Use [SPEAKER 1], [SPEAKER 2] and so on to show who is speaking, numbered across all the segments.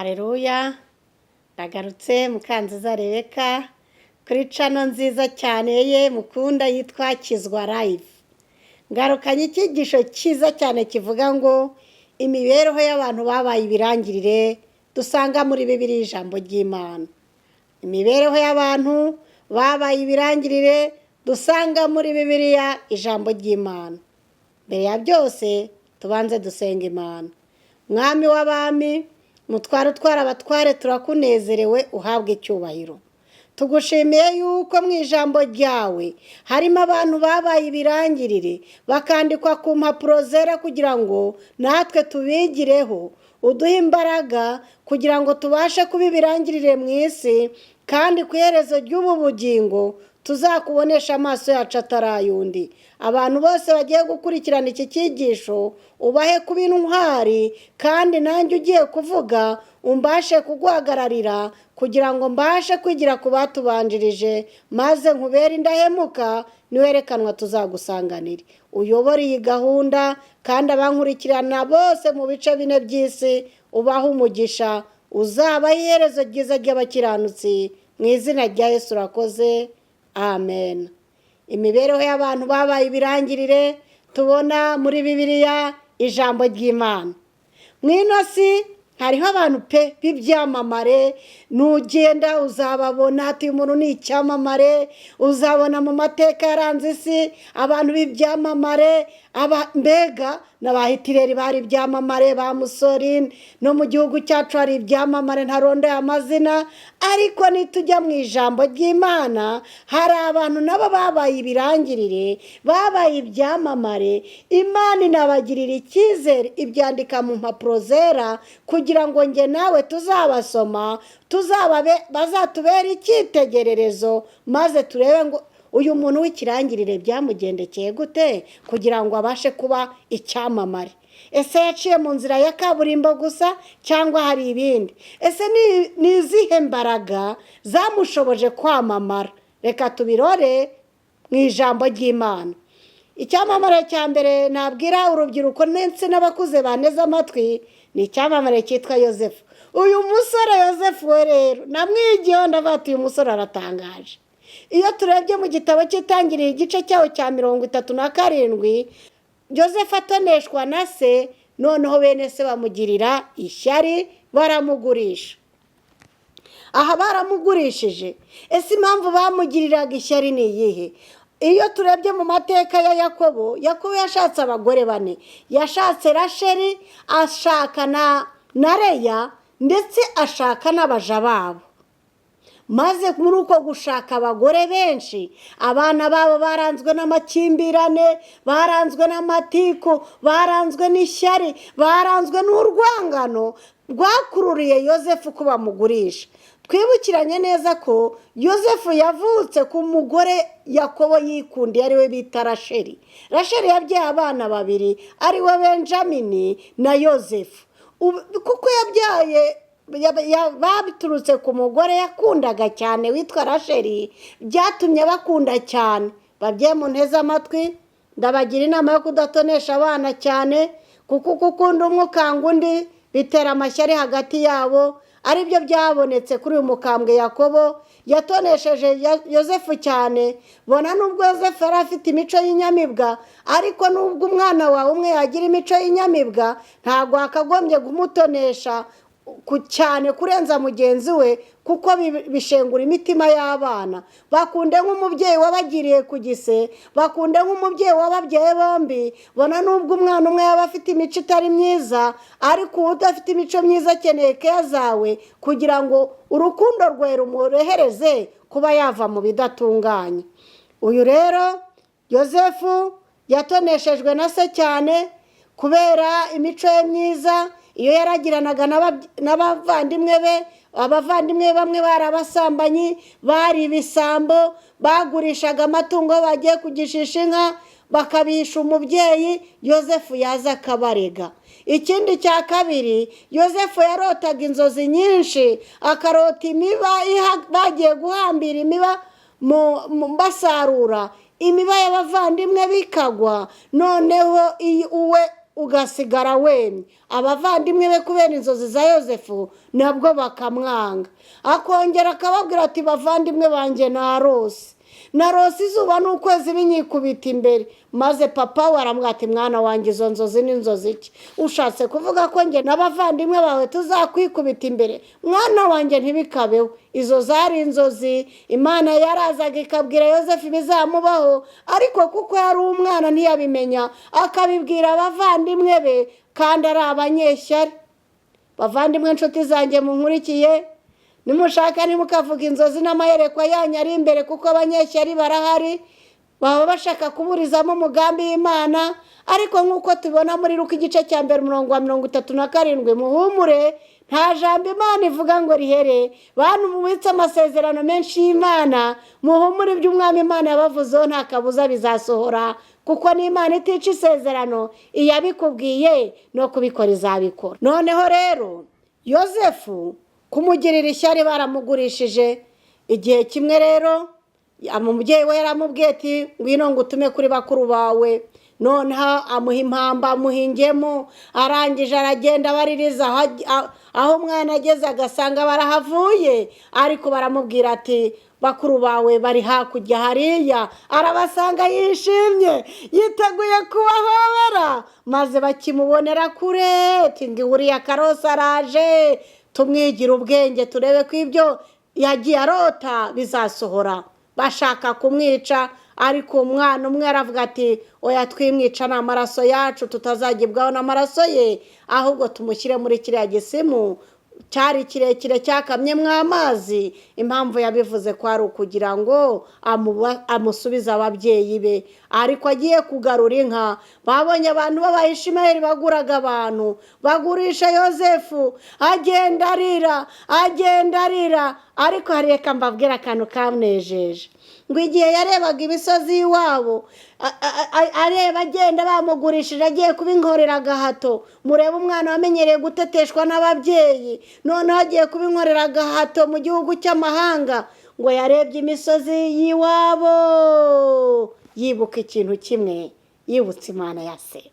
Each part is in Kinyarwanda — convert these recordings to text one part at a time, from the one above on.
[SPEAKER 1] Hareruya, ndagarutse Mukanziza Rebecca kuri channel nziza cyane ye mukunda yitwa Kizwa Live. Ngarukanye icyigisho cyiza cyane kivuga ngo imibereho y'abantu babaye ibirangirire dusanga muri Bibiliya ijambo ry'Imana. Imibereho y'abantu babaye ibirangirire dusanga muri Bibiliya ijambo ry'Imana. Mbere ya byose tubanze dusenga Imana. Mwami w'abami, mutware utwara abatware, turakunezerewe, uhabwe icyubahiro. Tugushimiye yuko mu ijambo ryawe harimo abantu babaye ibirangirire bakandikwa ku mpapuro zera kugira ngo natwe tubigireho. Uduhe imbaraga kugira ngo tubashe kuba ibirangirire mu isi, kandi ku iherezo ry'ubu bugingo tuzakubonesha amaso yacu atari ay'undi. Abantu bose bagiye gukurikirana iki cyigisho ubahe kuba intwari, kandi nanjye ugiye kuvuga umbashe kuguhagararira kugira ngo mbashe kwigira ku batubanjirije, maze nkubere indahemuka, niwerekanwa tuzagusanganire. Uyobore iyi gahunda, kandi abankurikirana bose mu bice bine by'isi ubahe umugisha, uzabahe iherezo ryiza ry'abakiranutsi. Mu izina rya Yesu urakoze, amen. Imibereho y'abantu babaye ibirangirire tubona muri Bibiliya ijambo ry'Imana. Mu ino si hariho abantu pe b'ibyamamare, nugenda uzababona ati uyu muntu ni icyamamare. Uzabona mu mateka yaranze isi abantu b'ibyamamare, aba mbega na ba Hitireri bari ibyamamare, ba Mussolini, no mu gihugu cyacu hari ibyamamare ntarondeye amazina. Ariko nitujya mu ijambo ry'Imana hari abantu nabo babaye ibirangirire, babaye ibyamamare, Imana inabagirira icyizere, ibyandika mu mpapuro zera kugira ngo njye nawe tuzabasoma, bazatubere icyitegererezo, maze turebe ngo uyu muntu w'ikirangirire byamugendekeye gute kugira ngo abashe kuba icyamamare. Ese yaciye mu nzira ya kaburimbo gusa cyangwa hari ibindi? Ese ni izihe mbaraga zamushoboje kwamamara? Reka tubirore mu ijambo ry'Imana. Icyamamare cya mbere nabwira urubyiruko ndetse n'abakuze baneze amatwi ni icyamamare cyitwa Yosefu. Uyu musore Yosefu we rero namwigiyeho, ndavuga ati uyu musore aratangaje. Iyo turebye mu gitabo cy'Itangiriro igice cyaho cya 37, Yosefu atoneshwa na se, noneho bene se bamugirira ishyari baramugurisha. Aha baramugurishije. Ese impamvu bamugiriraga ishyari ni iyihe? Iyo turebye mu mateka ya Yakobo, Yakobo yashatse abagore bane. Yashatse Rasheli, ashaka na Leya, ndetse ashaka n'abaja babo. Maze muri uko gushaka abagore benshi, abana babo baranzwe n'amakimbirane, baranzwe n'amatiku, baranzwe n'ishyari, baranzwe n'urwangano rwakururiye Yosefu ko bamugurisha. Twibukiranye neza ko Yosefu yavutse ku mugore Yakobo yikundiye, ariwe bita Rasheli. Rasheli yabyaye abana babiri, ariwe Benjamini na Yosefu. Kuko yabyaye babiturutse ku mugore yakundaga cyane witwa Rasheli, byatumye bakunda cyane. Babyeyi munteze amatwi, ndabagira inama yo kudatonesha abana cyane, kuko uko ukunda umwe ukanga undi bitera amashyari hagati yabo, aribyo byabonetse kuri uyu mukambwe Yakobo yatonesheje Yosefu cyane. Bona nubwo Yosefu yari afite imico y'inyamibwa, ariko nubwo umwana wawe umwe yagira imico y'inyamibwa, ntabwo wakagombye kumutonesha cyane kurenza mugenzi we, kuko bishengura imitima y'abana. Bakunde nk'umubyeyi wabagiriye ku gise, bakunde nk'umubyeyi wababyaye bombi. Bona nubwo umwana umwe yaba afite imico itari myiza, ariko uwo udafite imico myiza akeneye keya zawe kugira ngo urukundo rwe rumurehereze kuba yava mu bidatunganye. Uyu rero Yosefu yatoneshejwe na se cyane kubera imico ye myiza. Iyo yaragiranaga n'abavandimwe be, abavandimwe bamwe bari abasambanyi, bari ibisambo, bagurishaga amatungo bagiye kugishisha inka bakabisha umubyeyi, Yosefu yaza akabarega. Ikindi cya kabiri, Yosefu yarotaga inzozi nyinshi, akarota imiba bagiye guhambira imiba basarura imiba y'abavandimwe bikagwa, noneho uwe ugasigara wemye. Abavandimwe be kubera inzozi za Yosefu nabwo bakamwanga. Akongera akababwira ati: "Bavandimwe banjye, narose, narose izuba n'ukwezi binyikubita imbere." Maze papa we aramubwira ati: "Mwana wanjye, izo nzozi ni inzozi ki? Ushatse kuvuga ko njye n'abavandimwe bawe tuzakwikubita imbere? Mwana wanjye, ntibikabeho." Izo zari inzozi. Imana yarazaga ikabwira Yosefu ibizamubaho, ariko kuko yari umwana ntiyabimenya, akabibwira abavandimwe be kandi ari abanyeshyari. Bavandimwe, inshuti zanjye munkurikiye, nimushaka ntimukavuga inzozi n'amayerekwa yanyu ari imbere, kuko abanyeshyari barahari, baba bashaka kuburizamo umugambi w'Imana. Ariko nk'uko tubona muri Luka igice cya 1 umurongo wa 37, muhumure, nta jambo Imana ivuga ngo rihere. Bantu mubitse amasezerano menshi y'Imana, muhumure, ibyo Umwami Imana yabavuzeho nta kabuza bizasohora, kuko n'Imana itica isezerano. Iyabikubwiye no kubikora izabikora. Noneho rero Yosefu kumugirira ishyari baramugurishije. Igihe kimwe rero umubyeyi we yaramubwiye ati: "Ngwino ngo utume kuri bakuru bawe." Noneho amuha impamba, amuha ingemu. Arangije aragenda abaririza aho umwana ageze, agasanga barahavuye, ariko baramubwira ati: "Bakuru bawe bari hakurya hariya." Arabasanga yishimye, yiteguye kubahobera, maze bakimubonera kure ati: "Ngo uriya karosi araje, tumwigira ubwenge, turebe ko ibyo yagiye arota bizasohora." Bashaka kumwica, ariko umwana umwe aravuga ati: "Oya, twimwica, ni amaraso yacu, tutazagibwaho n'amaraso ye, ahubwo tumushyire muri kiriya gisimu cyari kirekire cyakamyemo amazi." Impamvu yabivuze ko ari ukugira ngo amusubize ababyeyi be. Ariko agiye kugarura inka, babonye abantu b'Abayishimayeli baguraga abantu, bagurisha Yosefu. Agenda arira, agenda arira. Ariko hari, reka mbabwire akantu kamunejeje, ngo igihe yarebaga imisozi y'iwabo, areba agenda bamugurishije, agiye kubinkorera agahato. Murebe umwana wamenyereye guteteshwa n'ababyeyi, noneho agiye kubinkorera agahato mu gihugu cy'amahanga. Ngo yarebye imisozi y'iwabo, yibuka ikintu kimwe, yibutse Imana ya se.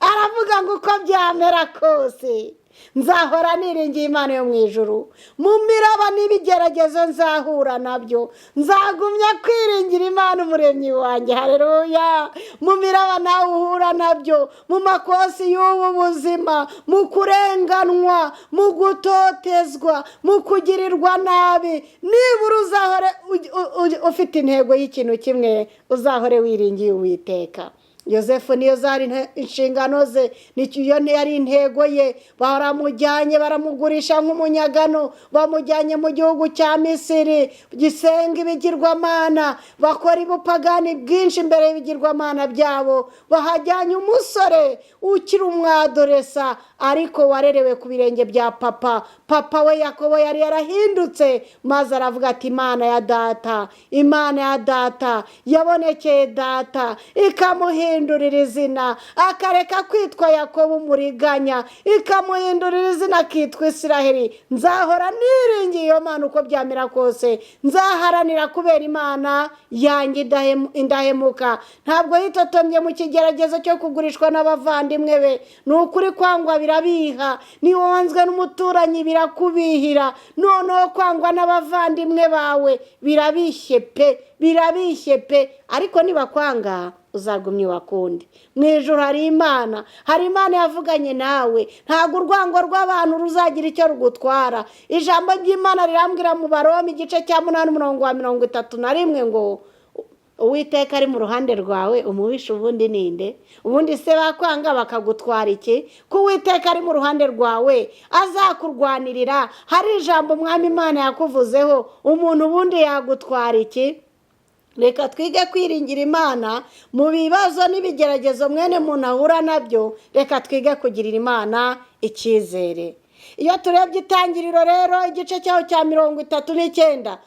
[SPEAKER 1] Aravuga ngo: "Uko byamera kose nzahora niringiye Imana yo mu ijuru. Mu miraba n'ibigeragezo nzahura nabyo, nzagumya kwiringira Imana Umuremyi wanjye." Hareruya! Mu miraba nawe uhura nabyo, mu makosi y'ubu buzima, mu kurenganwa, mu gutotezwa, mu kugirirwa nabi, nibura uzahore ufite intego y'ikintu kimwe: uzahore wiringiye Uwiteka. Yosefu niyo zari inshingano ze, niyo yari intego ye. Baramujyanye, baramugurisha nk'umunyagano, bamujyanye mu gihugu cya Misiri gisenga ibigirwamana, bakora ubupagani bwinshi imbere y'ibigirwamana byabo. Bahajyanye umusore ukiri umwadoresa, ariko warerewe ku birenge bya papa. Papa we Yakobo yari yarahindutse, maze aravuga ati: "Imana ya data, Imana ya data yabonekeye data ikamuhindurira izina, akareka kwitwa Yakobo umuriganya, ikamuhindurira izina akitwa Isiraheli. Nzahora niringiye iyo Mana uko byamera kose, nzaharanira kubera Imana yanjye indahemuka." Ntabwo yitotombye mu kigeragezo cyo kugurishwa n'abavandimwe be. Ni ukuri, kwangwa birabiha. Niba wanzwe n'umuturanyi birakubihira, noneho kwangwa n'abavandimwe bawe birabishye pe, birabishye pe. Ariko nibakwanga uzagumye ubakunde. Mu ijoro hari Imana, hari Imana yavuganye nawe. Ntabwo urwango rw'abantu ruzagira icyo rugutwara. Ijambo ry'Imana rirambwira mu Baroma igice cya 8 umurongo wa 31 ngo: "Uwiteka ari mu ruhande rwawe, umubisha ubundi ninde?" Ubundi se bakwanga bakagutwara iki, ko Uwiteka ari mu ruhande rwawe, azakurwanirira? Hari ijambo Umwami Imana yakuvuzeho, umuntu ubundi yagutwara iki? Reka twige kwiringira Imana mu bibazo n'ibigeragezo mwene muntu ahura nabyo. Reka twige kugirira Imana icyizere. Iyo turebye Itangiriro rero igice cyaho cya 39,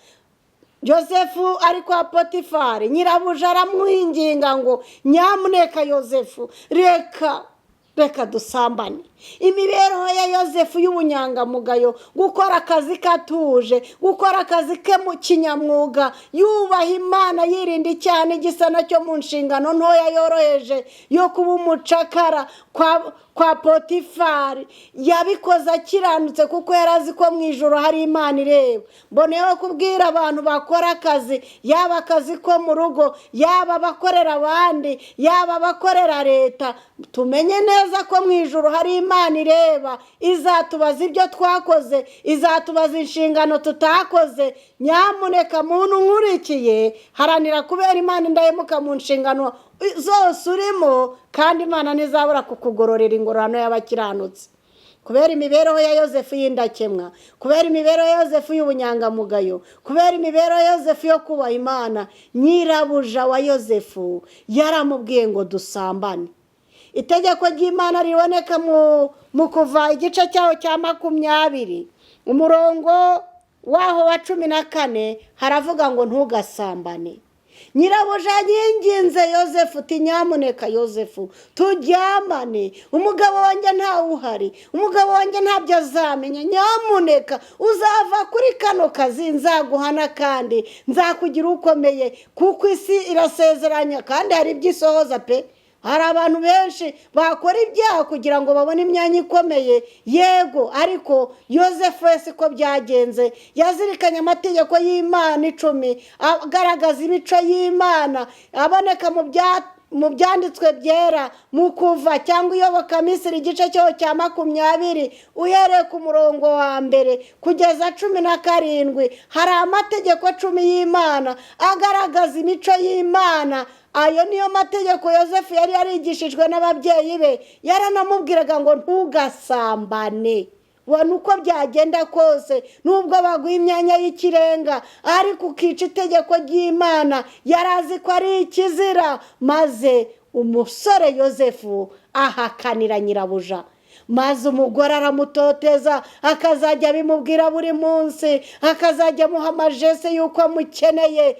[SPEAKER 1] Yosefu ari kwa Potifari. Nyirabuja aramwinginga ngo: "Nyamuneka Yosefu, reka Reka dusambane. Imibereho ya Yosefu y'ubunyangamugayo, gukora akazi katuje, gukora akazi ke mu kinyamwuga, yubaha Imana, yirinda icyaha n'igisa nacyo mu nshingano ntoya yoroheje yo kuba umucakara kwa Potifari, yabikoze akiranutse kuko yari azi ko mu ijoro hari Imana ireba. Mboneyeho kubwira abantu bakora akazi, yaba akazi ko mu rugo, yaba abakorera abandi, yaba abakorera leta, tumenye neza ko mu ijoro hari Imana ireba. Izatubaza ibyo twakoze, izatubaza inshingano tutakoze. Nyamuneka muntu nkurikiye, haranira kubera Imana indahemuka mu nshingano zose urimo, kandi Imana ntizabura kukugororera ingororano y'abakiranutsi. Kubera imibereho ya Yosefu y'indakemwa, kubera imibereho ya Yosefu y'ubunyangamugayo, kubera imibereho ya Yosefu yo kubaha Imana, nyirabuja wa Yosefu yaramubwiye ngo dusambane. Itegeko ry'Imana riboneka mu Kuva igice cyaho cya 20, umurongo waho wa 14, haravuga ngo ntugasambane. Nyirabuja yinginze Yosefu uti nyamuneka Yosefu turyamane, umugabo wanjye ntawe uhari, umugabo wanjye ntabyo azamenya, nyamuneka uzava kuri kano kazi nzaguhana kandi nzakugira ukomeye, kuko isi irasezeranya kandi hari ibyo isohoza pe. Hari abantu benshi bakora ibyaha kugira ngo babone imyanya ikomeye, yego, ariko Yosefu we siko byagenze. Yazirikanye amategeko y'Imana 10, agaragaza imico y'Imana aboneka mu byanditswe byera, mu Kuva cyangwa Iyoboka-Misiri igice cyaho cya 20, uhereye ku murongo wa 1 kugeza 17, hari amategeko 10 y'Imana agaragaza imico y'Imana. Ayo niyo mategeko Yosefu yari yarigishijwe n'ababyeyi be. Yaranamubwiraga ngo ntugasambane, ubona uko byagenda kose, nubwo baguha imyanya y'ikirenga, ariko ukica itegeko ry'Imana. Yari azi ko ari ikizira. Maze umusore Yosefu ahakanira nyirabuja, maze umugore aramutoteza, akazajya abimubwira buri munsi, akazajya amuha amajese y'uko amukeneye.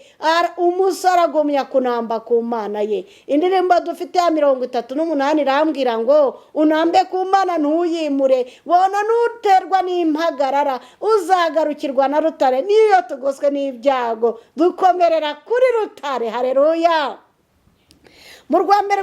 [SPEAKER 1] Umusore agumya kunamba ku Mana ye. Indirimbo dufite ya 38 irambwira ngo unambe ku Mana ntuyimure, bona nuterwa n'impagarara uzagarukirwa na rutare. N'iyo tugoswe n'ibyago dukomerera kuri rutare. Hareruya. Mu rwa mbere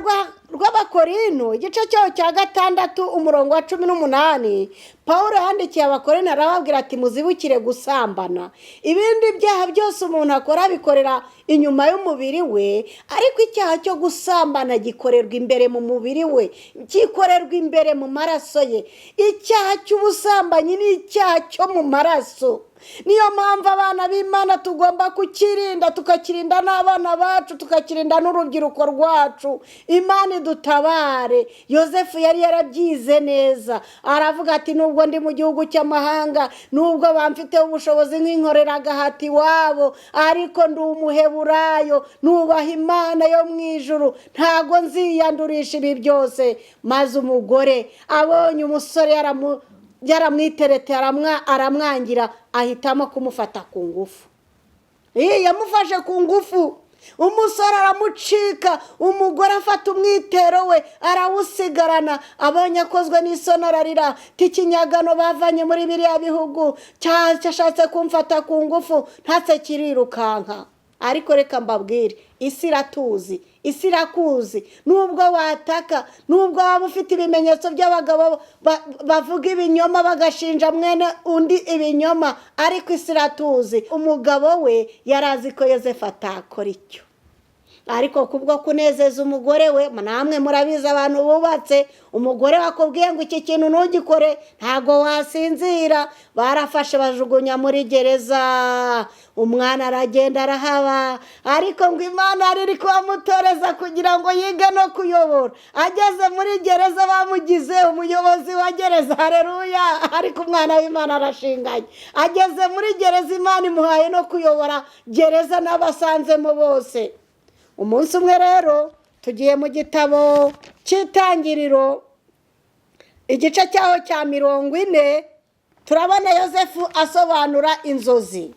[SPEAKER 1] rw'Abakorino igice cyaho cya 6 umurongo wa 18, Pawulo yandikiye Abakorino arababwira ati muzibukire gusambana. Ibindi byaha byose umuntu akora abikorera inyuma y'umubiri we, ariko icyaha cyo gusambana gikorerwa imbere mu mubiri we, gikorerwa imbere mu maraso ye. Icyaha cy'ubusambanyi ni icyaha cyo mu maraso. Niyo mpamvu abana b'Imana tugomba kukirinda, tukakirinda n'abana bacu, tukakirinda n'urubyiruko rwacu. Imana idutabare. Yosefu yari yarabyize neza, aravuga ati nubwo ndi mu gihugu cy'amahanga, nubwo bamfiteho ubushobozi nk'inkorera agahati iwabo, ariko ndi umuheburayo, nubaha Imana yo mu ijuru, ntago nziyandurisha ibi byose. Maze umugore abonye umusore yaramwiterete, aramwangira, ahitamo kumufata ku ngufu. Yamufashe ku ngufu, umusore aramucika, umugore afata umwitero we arawusigarana. Abonye akozwe n'isoni ararira, ikinyagano bavanye muri biriya bihugu cyashatse kumfata ku ngufu, ntatse kirirukanka. Ariko reka mbabwire, isi iratuzi, isi irakuzi. Nubwo wataka, nubwo waba ufite ibimenyetso by'abagabo bavuga ibinyoma, bagashinja mwene undi ibinyoma, ariko isi iratuzi. Umugabo we yari azi ko Yosefu atakora icyo, ariko kubwo kunezeza umugore we, namwe murabizi abantu bubatse, umugore wakubwiye ngo iki kintu ntugikore, ntago wasinzira. Barafashe bajugunya muri gereza, umwana aragenda arahaba, ariko ngo Imana yari iri kubamutoreza kugira ngo yige no kuyobora. Ageze muri gereza bamugize umuyobozi wa gereza. Hareruya. Ariko umwana w'Imana arashinganye, ageze muri gereza Imana imuhaye no kuyobora gereza n'abasanzemo bose. Umunsi umwe rero tugiye mu gitabo cy'Itangiriro igice cyaho cya 40, turabona Yosefu asobanura inzozi.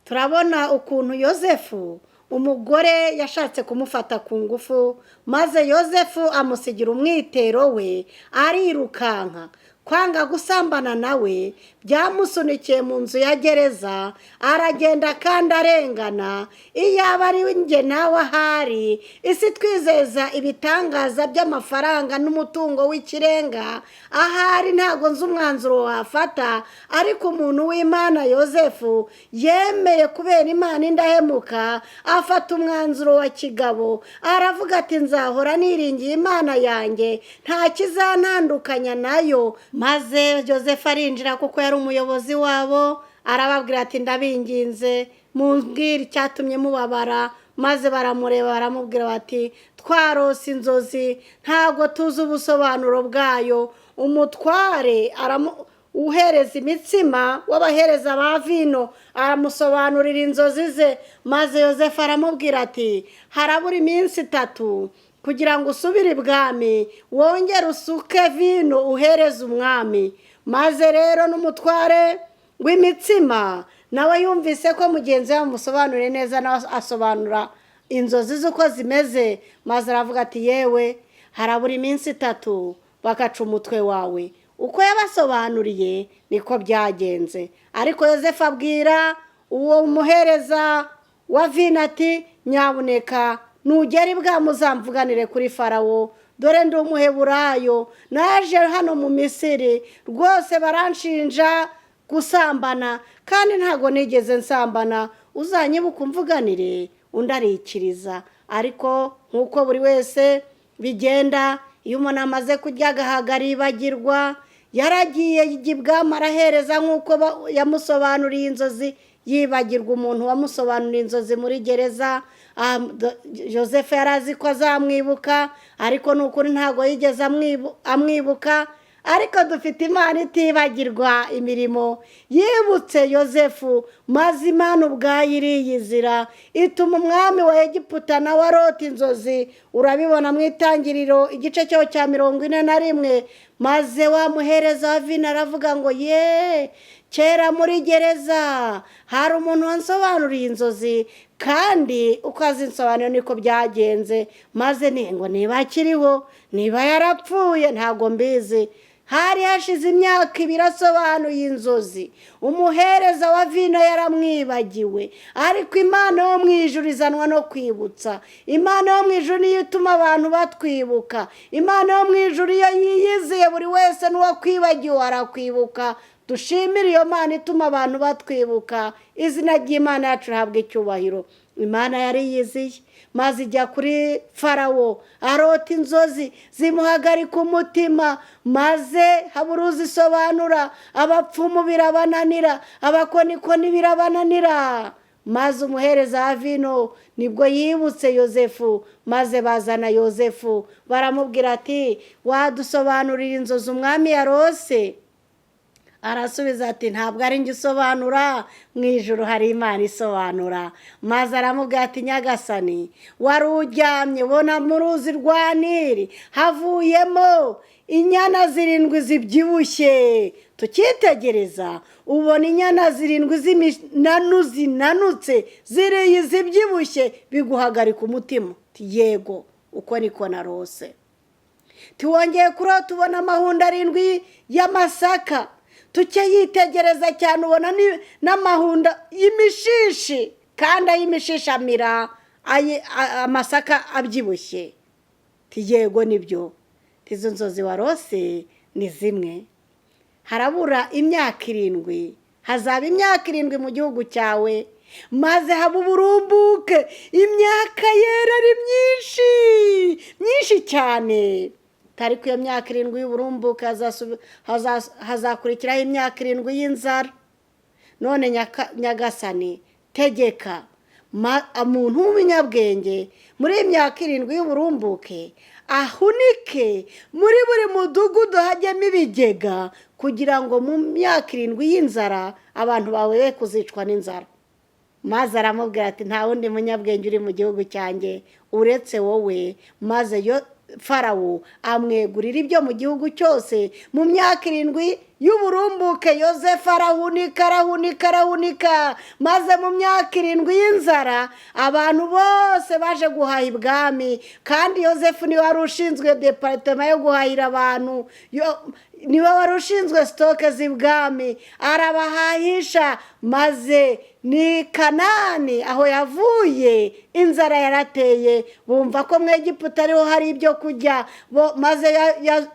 [SPEAKER 1] Turabona ukuntu Yosefu Umugore yashatse kumufata ku ngufu, maze Yosefu amusigira umwitero we arirukanka. Kwanga gusambana nawe byamusunikiye mu nzu ya gereza, aragenda kandi arengana. Iyaba ari njye nawe ahari, isi twizeza ibitangaza by'amafaranga n'umutungo w'ikirenga, ahari ntabwo nzi umwanzuro wafata. Ariko umuntu w'Imana Yosefu yemeye kubera Imana indahemuka, afata umwanzuro wa kigabo, aravuga ati nzahora niringiye Imana yanjye, nta kizantandukanya nayo. Maze Yosefu arinjira kuko yari umuyobozi wabo, arababwira ati ndabinginze mumbwire icyatumye mubabara. Maze baramureba baramubwira bati twarose inzozi, ntabwo tuzi ubusobanuro bwayo. Umutware uhereza imitsima w'abahereza ba vino aramusobanurira inzozi ze. Maze Yosefu aramubwira ati harabura iminsi 3 kugira ngo usubire ibwami, wongere usuke vino uhereze umwami. Maze rero n'umutware w'imitsima nawe yumvise ko mugenzi we amusobanuriye neza, nawe asobanura inzozi z'uko zimeze. Maze aravuga ati yewe harabura iminsi 3 bakaca umutwe wawe. Uko yabasobanuriye niko byagenze. Ariko Yosefu abwira uwo muhereza wa vino ati nyabuneka nugera ibwami uzamvuganire kuri Farawo, dore ndi umuheburayo, naje hano mu Misiri, rwose baranshinja gusambana kandi ntabwo nigeze nsambana, uzanyibuka umvuganire. Undi arikiriza. Ariko nk'uko buri wese bigenda, iyo umuntu amaze kurya agahaga aribagirwa. Yaragiye ijya ibwami arahereza nk'uko yamusobanuriye inzozi, yibagirwa umuntu wamusobanuriye inzozi muri gereza. Yosefu yari azi ko azamwibuka, ariko ni ukuri ntabwo yigeze amwibuka. Ariko dufite Imana itibagirwa imirimo. Yibutse Yosefu, maze Imana ubwayo iriyizira, ituma umwami wa Egiputa nawe arota inzozi. Urabibona mu Itangiriro igice cyaho cya 41. Maze wa muhereza wa vino aravuga ngo ye, kera muri gereza hari umuntu wansobanuriye inzozi, kandi uko azinsobanura niko byagenze. Maze ngo niba akiriho, niba yarapfuye ntabwo mbizi. Hari hashize imyaka 2 asobanuye inzozi, umuhereza wa vino yaramwibagiwe. Ariko Imana yo mu ijuru izanwa no kwibutsa. Imana yo mu ijuru niyo ituma abantu batwibuka. Imana yo mu ijuru iyo yiyiziye buri wese n'uwakwibagiwe arakwibuka. Dushimire iyo Mana ituma abantu batwibuka. Izina ry'Imana yacu rihabwa icyubahiro. Imana yari yiziye, maze ijya kuri Farawo, arota inzozi zimuhagarika umutima, maze habura uzisobanura. Abapfumu birabananira, abakonikoni birabananira. Maze umuhereza wa vino nibwo yibutse Yosefu, maze bazana Yosefu baramubwira ati wadusobanurira inzozi umwami yarose? Arasubiza ati ntabwo ari njye usobanura, mu ijuru hari Imana isobanura. Maze aramubwira ati nyagasani, wari uryamye ubona mu ruzi rwa Nili havuyemo inyana 7 zibyibushye. Tukitegereza ubona inyana 7 z'iminanu zinanutse ziriye zibyibushye, biguhagarika umutima. Yego, uko niko narose. Tuwongeye kurota ubona amahundo 7 y'amasaka, tukiyitegereza cyane ubona n'amahunda y'imishishi, kandi ay'imishishi amira amasaka abyibushye. Yego nibyo, izo nzozi warose ni zimwe. Harabura imyaka 7, hazaba imyaka 7 mu gihugu cyawe, maze haba uburumbuke, imyaka yera ari myinshi myinshi cyane. Ariko iyo myaka 7 y'uburumbuke hazakurikiraho imyaka 7 y'inzara. None nyagasani tegeka umuntu w'umunyabwenge muri iyi myaka 7 y'uburumbuke ahunike muri buri mudugudu hajyemo ibigega, kugira ngo mu myaka 7 y'inzara abantu bawe be kuzicwa n'inzara. Maze aramubwira ati nta wundi munyabwenge uri mu gihugu cyanjye uretse wowe. Maze yo Farawo amwegurira ibyo mu gihugu cyose mu myaka 7 y'uburumbuke. Yosefu arahunika, arahunika, arahunika, maze mu myaka 7 y'inzara abantu bose baje guhaha ibwami. Kandi Yosefu niwe wari ushinzwe departema yo guhahira abantu, niwe wari ushinzwe sitoke z'ibwami, arabahahisha. Maze ni Kanani aho yavuye inzara yarateye, bumva ko mu Egiputa ariho hari ibyo kurya. Maze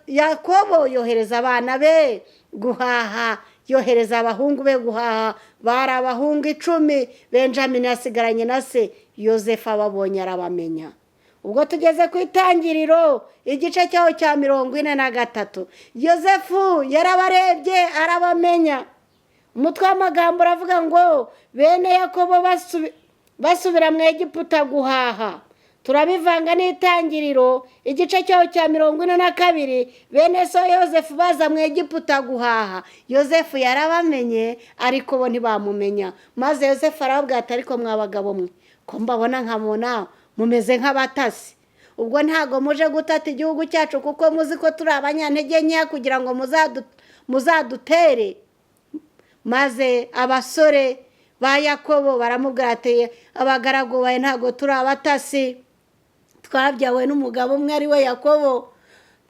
[SPEAKER 1] Yakobo yohereza abana be guhaha, yohereza abahungu be guhaha. Bari abahungu 10, Benjamin yasigaranye na se. Yosefu ababonye arabamenya. Ubwo tugeze ku itangiriro igice cyaho cya 43, Yosefu yarabarebye arabamenya. Umutwe w'amagambo uravuga ngo bene Yakobo basubira mu Egiputa guhaha. Turabivanga n'itangiriro igice cyaho cya 42, bene so Yosefu baza mu Egiputa guhaha. Yosefu yarabamenye ariko bo ntibamumenya. Maze Yosefu arababwira ati ariko mwa bagabo mwe, ko mbabona nkabona mumeze nk'abatasi, ubwo ntago muje gutata igihugu cyacu kuko muzi ko turi abanyantege nkeya kugira ngo muzadutere. Maze abasore ba Yakobo baramubwira ati abagaragu bawe ntago turi abatasi, twabyawe n'umugabo umwe ari we Yakobo,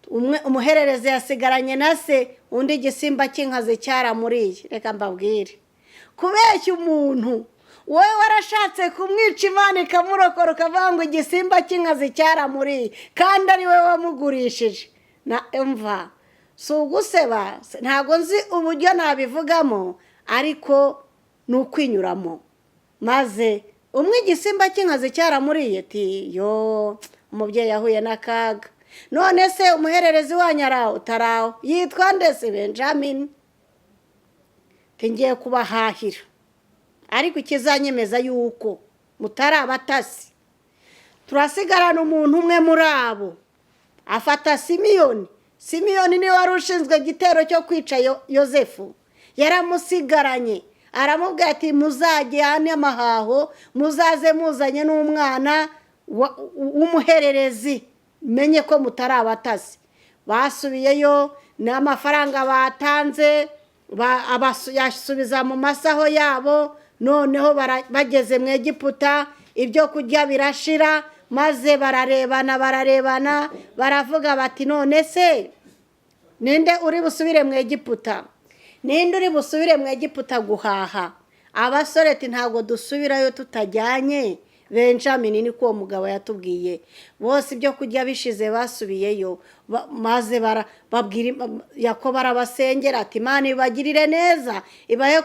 [SPEAKER 1] umwe umuhererezi yasigaranye na se, undi igisimba cy'inkazi cyaramuriye. Reka mbabwire, kubeshya umuntu wowe warashatse kumwica Imana ikamurokora ukavuga ngo igisimba cy'inkazi cyaramuriye kandi ari we wamugurishije, na mva si uguseba, ntabwo nzi uburyo nabivugamo ariko ni ukwinyuramo. Maze umwe igisimba cy'inkazi cyaramuriye, ati yo umubyeyi yahuye n'akaga. None se umuhererezi wanyu araho utaraho yitwa ndetse Benjamin, ngiye kubahahira ariko ikizanyemeza yuko mutari abatasi, turasigarana umuntu umwe muri abo. Afata Simiyoni. Simiyoni niwe wari ushinzwe igitero cyo kwica Yosefu, yaramusigaranye aramubwira ati muzajyane amahaho, muzaze muzanye n'umwana w'umuhererezi, menye ko mutari abatasi. Basubiyeyo n'amafaranga batanze yasubiza mu masaho yabo. Noneho bageze mu Egiputa ibyo kurya birashira, maze bararebana bararebana baravuga bati none se ninde uri busubire mu Egiputa? Ninde uri busubire mu Egiputa guhaha? Abasore ati ntabwo dusubirayo tutajyanye Benjamin, niko uwo mugabo yatubwiye. Bose ibyo kurya bishize basubiyeyo, maze babwira Yakobo arabasengera ati Imana ibagirire neza, ibahe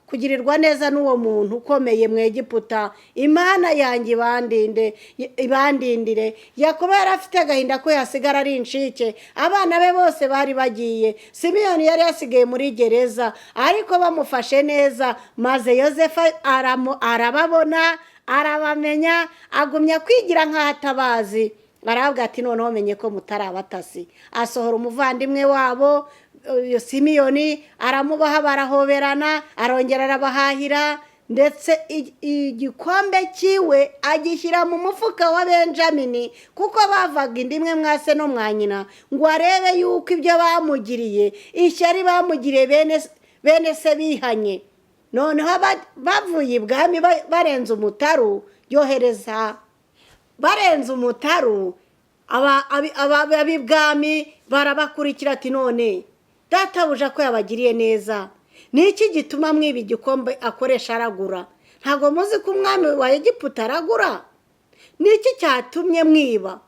[SPEAKER 1] kugirirwa neza n'uwo muntu ukomeye mu Egiputa, Imana yanjye ibandindire. Yakobo yari afite agahinda ko yasigara ari incike, abana be bose bari bagiye, Simiyoni yari yasigaye muri gereza ariko bamufashe neza. Maze Yosefu arababona arabamenya, agumya kwigira nk'aho atabazi. Aravuga ati noneho menye ko mutari abatasi. Asohora umuvandimwe wabo Simiyoni aramubaha, barahoberana, arongera arabahahira, ndetse igikombe cyiwe agishyira mu mufuka wa Benjamini, kuko bavaga inda imwe mwase no mwa nyina, ngo arebe yuko ibyo bamugiriye, ishyari bamugiriye bene se bihanye. Noneho bavuye ibwami barenze umutaru, yohereza barenze umutaru ab'ibwami barabakurikira ati none databuja ko yabagiriye neza, ni iki gituma mwiba igikombe akoresha aragura? Ntabwo muzi ko umwami wa Egiputa aragura? Ni iki cyatumye mwiba?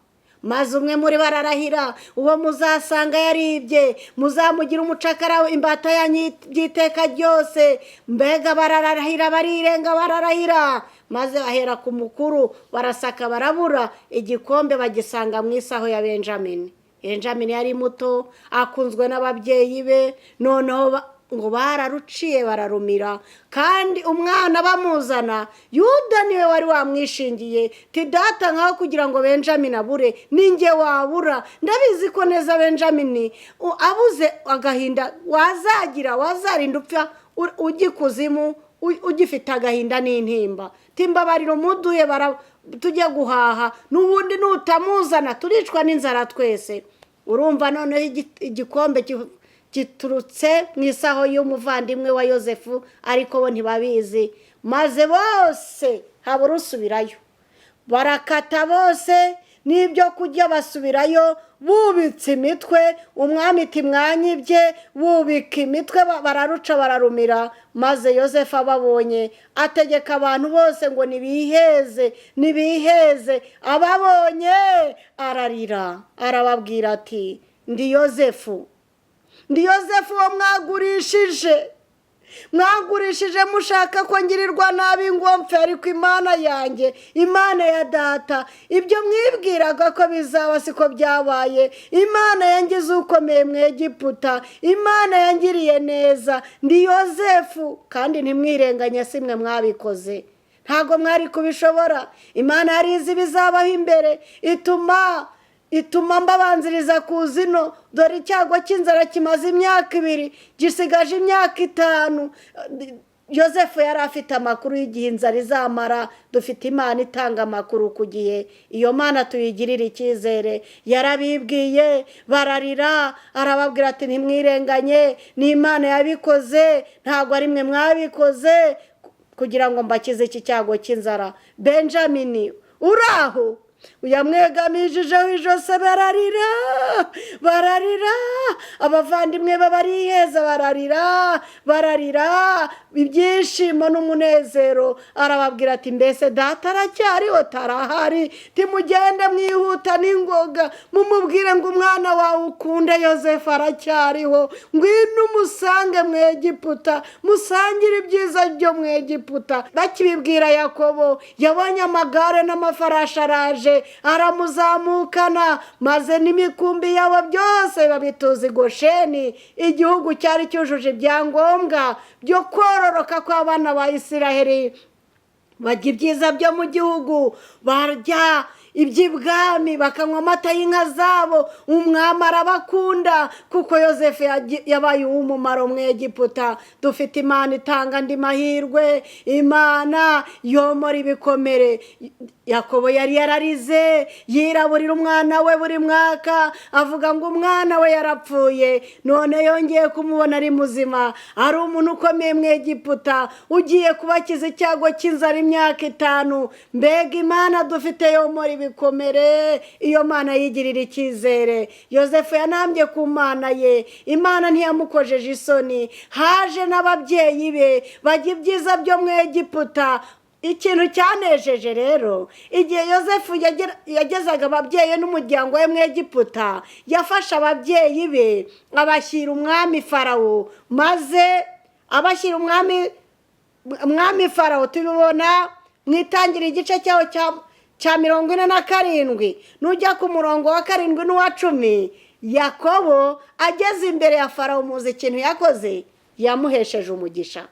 [SPEAKER 1] Maze umwe muri bo ararahira, uwo muzasanga yaribye muzamugira umucakara imbata yanyu by'iteka ryose. Mbega bararahira, barirenga, bararahira, maze bahera ku mukuru barasaka barabura, igikombe bagisanga mu isaho ya Benjamin. Benjamin yari muto akunzwe n'ababyeyi be, noneho ngo bararuciye bararumira. Kandi umwana bamuzana Yuda niwe wari wamwishingiye, ti data nkaho kugira ngo Benjamin abure ninjye wabura, ndabizi ko neza Benjamin abuze agahinda wazagira, wazarinda upfa ujya ikuzimu ugifite agahinda n'intimba. Timbabarira umuduye tujye guhaha, n'ubundi nutamuzana turicwa n'inzara twese. Urumva noneho igikombe Giturutse mu isaho y'umuvandimwe wa Yosefu, ariko bo ntibabizi. Maze bose habura usubirayo, barakata bose n'ibyo kurya basubirayo bubitse imitwe. Umwami iti: "Mwanyibye." Bubika imitwe, bararuca bararumira. Maze Yosefu ababonye ategeka abantu bose ngo nibiheze, nibiheze. Ababonye ararira, arababwira ati: "Ndi Yosefu, ndi Yosefu wo mwagurishije. Mwagurishije mushaka ko ngirirwa nabi ngo mpfe, ariko Imana yanjye, Imana ya data, ibyo mwibwiraga ko bizaba siko byabaye. Imana yangize ukomeye mu Egiputa, Imana yangiriye neza. Ndi Yosefu, kandi ntimwirenganye, si mwe mwabikoze, ntabwo mwari kubishobora. Imana yari izi ibizabaho imbere, ituma mbabanziriza ku zino. Dore icyago cy'inzara kimaze imyaka 2, gisigaje imyaka 5." Yosefu yari afite amakuru y'igihe inzara izamara. Dufite Imana itanga amakuru ku gihe, iyo Mana tuyigirire icyizere. Yarabibwiye, bararira, arababwira ati: "Ntimwirenganye, ni Imana yabikoze, ntabwo ari mwe mwabikoze, kugira ngo mbakize iki cyago cy'inzara." Benjamini uraho yamwegamijijeho ijosi, bararira, bararira. Abavandimwe be bariheza, bararira, bararira ibyishimo n'umunezero. Arababwira ati: "Mbese data aracyariho?" "Tarahari." "Timugende mwihuta n'ingoga, mumubwire ngo umwana wawe ukunde Yosefu aracyariho. Ngwino umusange mu Egiputa, musangire ibyiza byo mu Egiputa." Bakibibwira Yakobo, yabonye amagare n'amafarashi, araje aramuzamukana, maze n'imikumbi yabo byose babituza i Gosheni, igihugu cyari cyujuje ibyangombwa byo kororoka kw'abana ba Isiraheli. Barya ibyiza byo mu gihugu, barya iby'ibwami, bakanywa amata y'inka zabo. Umwami arabakunda kuko Yosefu yabaye uw'umumaro mu Egiputa. Dufite Imana itanga andi mahirwe, Imana yomora ibikomere. Yakobo yari yararize, yiraburira umwana we buri mwaka, avuga ngo umwana we yarapfuye, none yongeye kumubona ari muzima, ari umuntu ukomeye mu Egiputa, ugiye kubakiza icyago cy'inzara imyaka 5. Mbega Imana dufite yomora ibikomere! Iyo Mana yigirira icyizere. Yosefu yanambye ku Mana ye, Imana ntiyamukojeje isoni. Haje n'ababyeyi be, bajya ibyiza byo mu Egiputa. Ikintu cyanejeje rero, igihe Yosefu yagezaga ababyeyi n'umuryango we mu Egiputa, yafashe ababyeyi be abashyira umwami Farawo. Maze abashyira umwami Farawo, tubibona mu Itangira igice cyaho cya 47, nujya ku murongo wa 7 n'uwa 10. Yakobo ageze imbere ya Farawo, muzi ikintu yakoze? Yamuhesheje umugisha.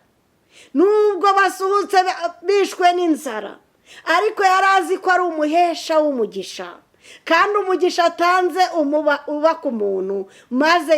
[SPEAKER 1] Nubwo basuhutse bishwe n'inzara, ariko yari azi ko ari umuhesha w'umugisha, kandi umugisha atanze uba ku muntu. Maze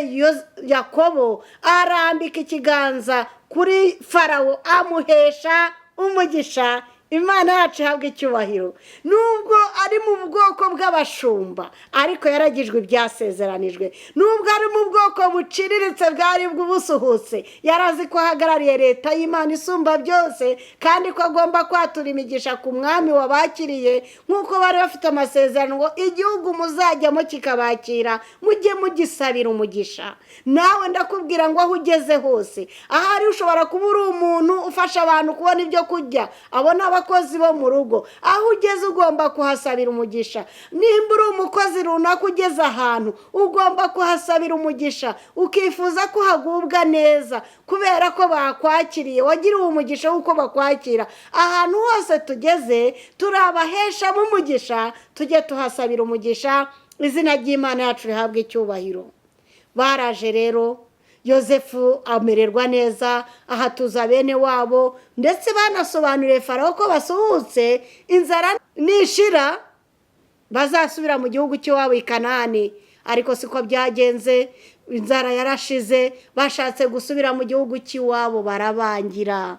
[SPEAKER 1] Yakobo arambika ikiganza kuri Farawo, amuhesha umugisha. Imana yacu ihabwa icyubahiro. Nubwo ari mu bwoko bw'abashumba, ariko yaragijwe ibyasezeranijwe. Nubwo ari mu bwoko buciriritse bwari bw'ubusuhutse, yari azi ko ahagarariye leta y'Imana isumba byose, kandi ko agomba kwatura imigisha ku mwami wabakiriye, nk'uko bari bafite amasezerano ngo igihugu muzajyamo kikabakira mujye mugisabira umugisha. Nawe ndakubwira ngo aho ugeze hose, ahari ushobora kuba uri umuntu ufasha abantu kubona ibyo kurya, abo ni abakozi bo mu rugo, aho ugeze ugomba kuhasabira umugisha. Nimba uri umukozi runaka ugeze ahantu, ugomba kuhasabira umugisha, ukifuza ko uhagubwa neza kubera ko bakwakiriye, wagiriwe umugisha w'uko bakwakira. Ahantu hose tugeze turi abaheshamo umugisha, tujye tuhasabira umugisha. Izina ry'Imana yacu rihabwa icyubahiro. Baraje rero, Yosefu amererwa neza, ahatuza bene wabo, ndetse banasobanuriye Farawo ko basuhutse, inzara nishira bazasubira mu gihugu cy'iwabo i Kanani. Ariko siko byagenze. Inzara yarashize, bashatse gusubira mu gihugu cy'iwabo barabangira.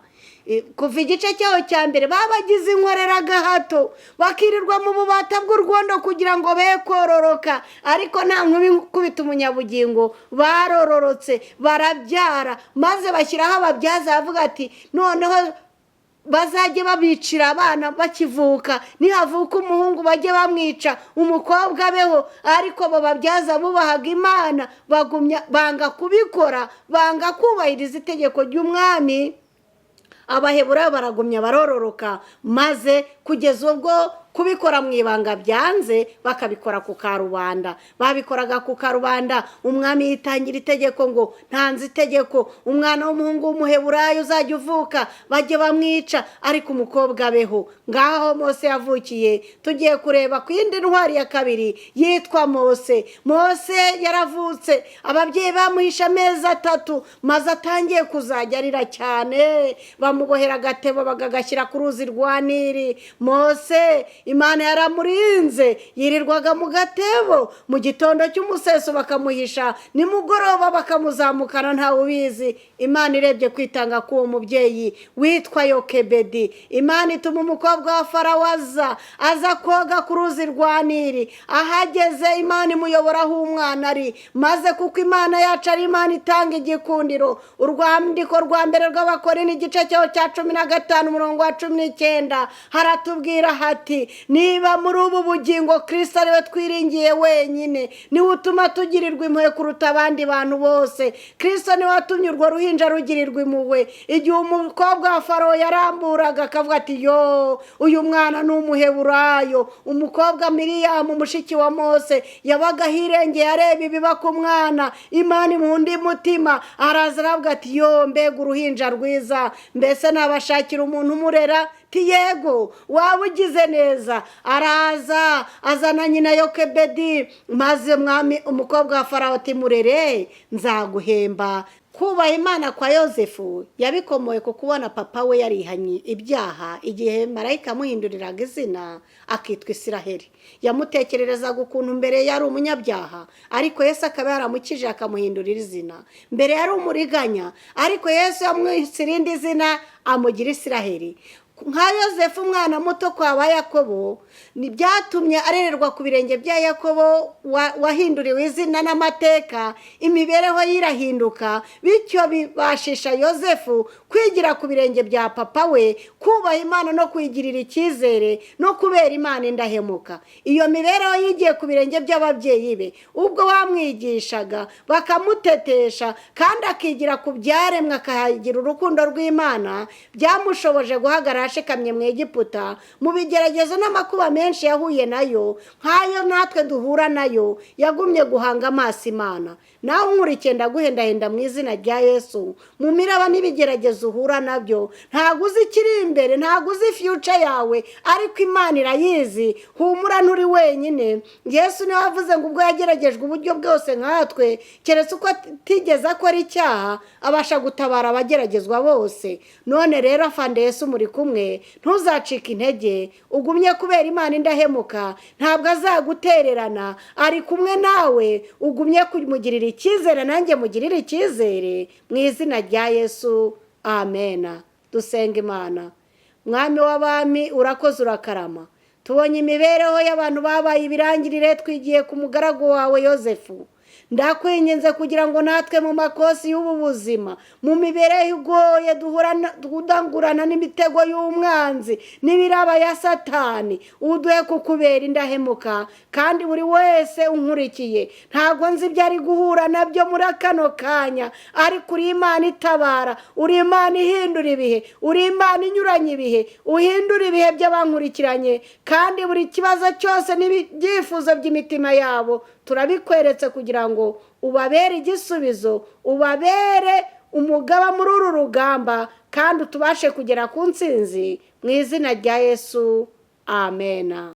[SPEAKER 1] Kuva igice cyaho cya mbere, babagize inkoreragahato, bakirirwa mu bubata bw'urwondo kugira ngo be kororoka, ariko nta nkuba ikubita umunyabugingo. Barororotse, barabyara, maze bashyiraho ababyaza, bavuga ati noneho bazajye babicira abana bakivuka, nihavuka umuhungu bajye bamwica, umukobwa abeho. Ariko abo babyaza bubahaga Imana, bagumya banga kubikora, banga kubahiriza itegeko ry'umwami. Abaheburayo baragumya barororoka, maze kugeza ubwo kubikora mu ibanga byanze, bakabikora ku karubanda. Babikoraga ku karubanda. Umwami yitangira itegeko ngo ntanze itegeko, umwana w'umuhungu w'umuheburayo uzajya uvuka bajye bamwica, ariko umukobwa abeho. Ngaho Mose yavukiye. Tugiye kureba ku yindi ntwari ya kabiri yitwa Mose. Mose yaravutse, ababyeyi bamuhishe amezi 3, maze atangiye kuzajya arira cyane, bamubohera agatebo bakagashyira ku ruzi rwa Nili. Mose Imana yaramurinze, yirirwaga mu gatebo, mu gitondo cy'umuseso bakamuhisha, nimugoroba bakamuzamukana ntawe ubizi. Imana irebye kwitanga k'uwo mubyeyi witwa Yokebedi, Imana ituma umukobwa wa Farawo aza koga ku ruzi rwa Nili. Ahageze Imana imuyobora aho umwana ari, maze kuko Imana yacu ari Imana itanga igikundiro. Urwandiko rwa mbere rw'Abakorinto igice cyaho cya 15 umurongo wa 19 haratubwira hati: niba muri ubu bugingo Kristo ariwe twiringiye wenyine, niwe utuma tugirirwa impuhwe kuruta abandi bantu bose. Kristo niwe watumye urwo ruhinja rugirirwa impuhwe. Igihe umukobwa wa Farawo yaramburaga akavuga ati yo, uyu mwana ni umuheburayo. Umukobwa Miriyamu mushiki wa Mose yabaga ahirengeye areba ibiba ku mwana, Imana imuha undi mutima, araza aravuga ati yo, mbega uruhinja rwiza, mbese nabashakira umuntu umurera? Ti yego, waba ugize neza. Araza azana nyina Yokebedi, maze mwami umukobwa wa Farawo ati murere nzaguhemba. Kubaha Imana kwa Yosefu yabikomoye ku kubona papa we yarihanye ibyaha igihe marayika amuhinduriraga izina akitwa Isiraheli. Yamutekererezaga ukuntu mbere yari umunyabyaha, ariko Yesu akaba yaramukije akamuhindurira izina. Mbere yari umuriganya, ariko Yesu yamwise irindi zina amugira Isiraheli. Nka Yosefu umwana muto kwa ba Yakobo, byatumye arererwa ku birenge bya Yakobo wahinduriwe izina n'amateka, imibereho ye irahinduka, bityo bibashisha Yosefu kwigira ku birenge bya papa we, kubaha Imana no kwigirira icyizere no kubera Imana indahemuka. Iyo mibereho yigiye ku birenge by'ababyeyi be ubwo bamwigishaga bakamutetesha, kandi akigira ku byaremwe akahagira urukundo rw'Imana, byamushoboje guhagarara ashikamye mu Egiputa mu bigeragezo n'amakuba menshi yahuye nayo, nk'ayo natwe duhura nayo. Yagumye guhanga amaso Imana. Nawe unkurikiye, ndaguhendahenda mu izina rya Yesu, mu miraba n'ibigeragezo uhura nabyo, ntabwo uzi ikiri imbere, ntabwo uzi future yawe, ariko Imana irayizi. Humura, nturi wenyine. Yesu niwe wavuze ngo ubwo yageragejwe uburyo bwose nkatwe, keretse uko atigeze akora icyaha, abasha gutabara abageragezwa bose. None rero afande Yesu muri kumwe, ntuzacike intege, ugumye kubera Imana indahemuka, ntabwo azagutererana, ari kumwe nawe, ugumye kumugirira icyizere, nanjye mugirire icyizere mu izina rya Yesu, amena. Dusenga Imana. Mwami w'abami, urakoze, urakarama. Tubonye imibereho y'abantu babaye ibirangirire, twigiye ku mugaragu wawe Yosefu. Ndakwinginze kugira ngo natwe mu makosi y'ubu buzima, mu mibereho igoye duhura n'imitego y'umwanzi n'ibiraba ya Satani, uduhe kukubera indahemuka. Kandi buri wese unkurikiye, ntabwo nzi ibyo ari guhura nabyo muri kano kanya, ariko uri Imana itabara, uri Imana ihindura ibihe, uri Imana inyuranye ibihe, uhindura ibihe by'abankurikiranye, kandi buri kibazo cyose n'ibyifuzo by'imitima yabo turabikweretse kugira ngo ubabere igisubizo, ubabere umugaba muri uru rugamba, kandi utubashe kugera ku ntsinzi mu izina rya Yesu, amena.